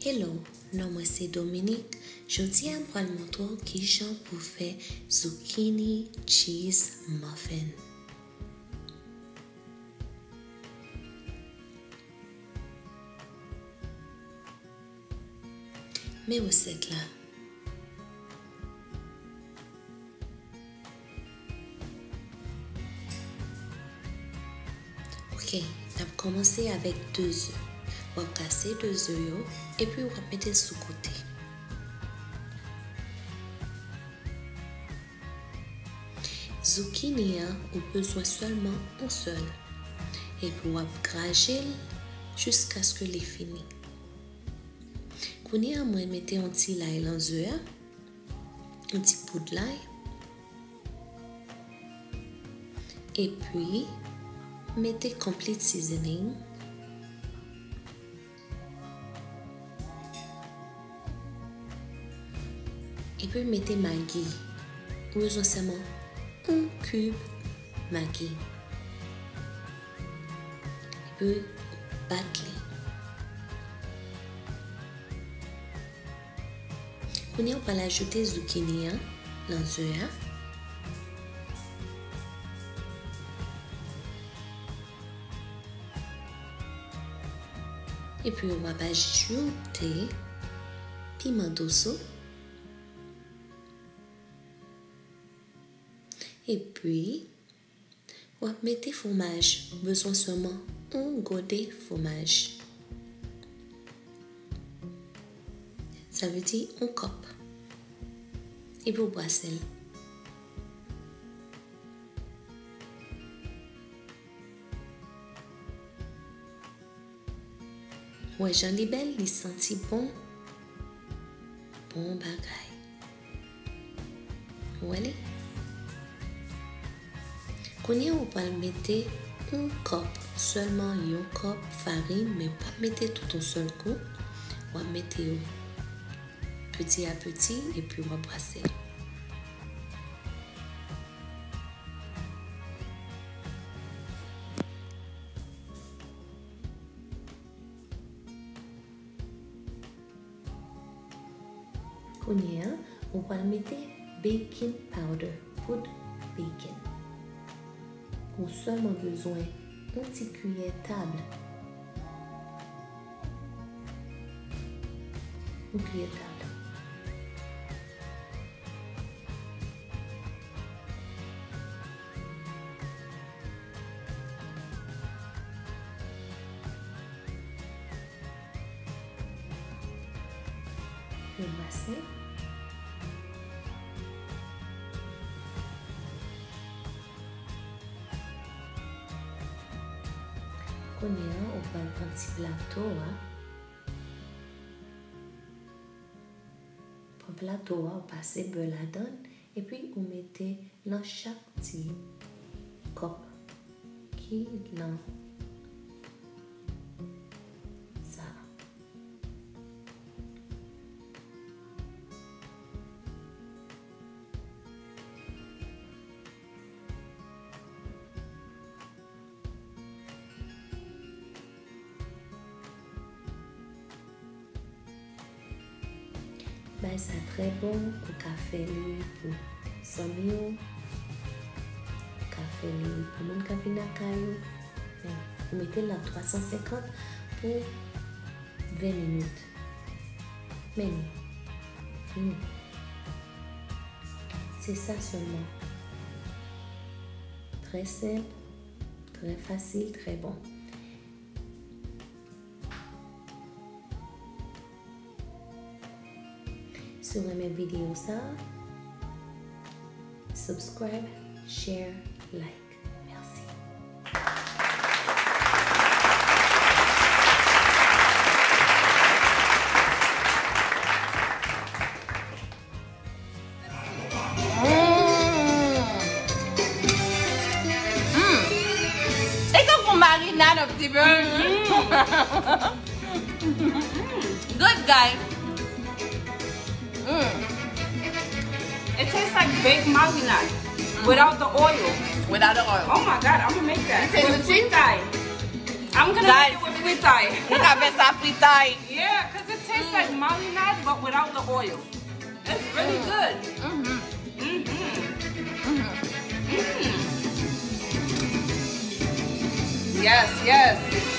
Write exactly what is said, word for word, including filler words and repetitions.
Hello, non mwen se Dominique. Jodi a m pral montre w kijan pou fè zucchini cheese muffin. Men resèt la. Ok, n ap kòmanse avèk de ze. W ap kase de ze yo, epi w ap mete l sou kote. Zucchini an, ou bezwen sèlman yon sèl. Epi w ap graje l jiskaske li fini. Kounye a, mwen mete yon ti lay lan ze a, yon ti poud lay, epi mete complete seasoning, epi mete magi. Ou bezwen sèlman yon kib magi. Epi bat li. Kounye a, w pral ajoute zucchini an lan ze a. Epi w ap ajoute piman dous ou. Epi, w ap mete fwomaj. Ou bezwen sèlman yon gode fwomaj. Sa vle di yon kòp. Epi w brase l. Ou wè jan li bèl, li santi bon. Bon bagay. Ou wè li? Kounye a, ou pral mete yon kòp, sèlman yon kòp farin, men pa mete tout yon sèl kou. W ap mete yo peti a peti, epi w ap brase. Kounye a, ou pral mete baking powder, poud bacon. Ou sèlman bezwen yon ti kiyè tab. Yon kiyè tab. Yo pase. Kounye a, ou pral pran ti plato a. Pran plato a, ou pase bè ladan l, epi ou mete nan chak ti kòp ki nan sa a. Bagay sa trè bon, ou ka fè li pou zanmi w, ou ka fè li pou moun k ap vin lakay ou. Men, ou mete l nan twa san senkant pou ven minit. Men li fini. Se sa sèlman. Trè senp, trè fasil, trè bon. Si w renmen videyo sa, subscribe, share, like. Mèsi. Mm. Mm. E tankou marinad un petit peu. Mm. Good, guys. Mm. It tastes like baked marinade without the oil. Without the oil. Oh my God, I'm gonna make that. You taste the cheese? With fritai. I'm gonna Guys. Make it with fritay. Nou ka fè sa fritay. Yeah, because it tastes like marinade but without the oil. It's really good. Mhm. Mm-hmm. Mhm. Yes, yes.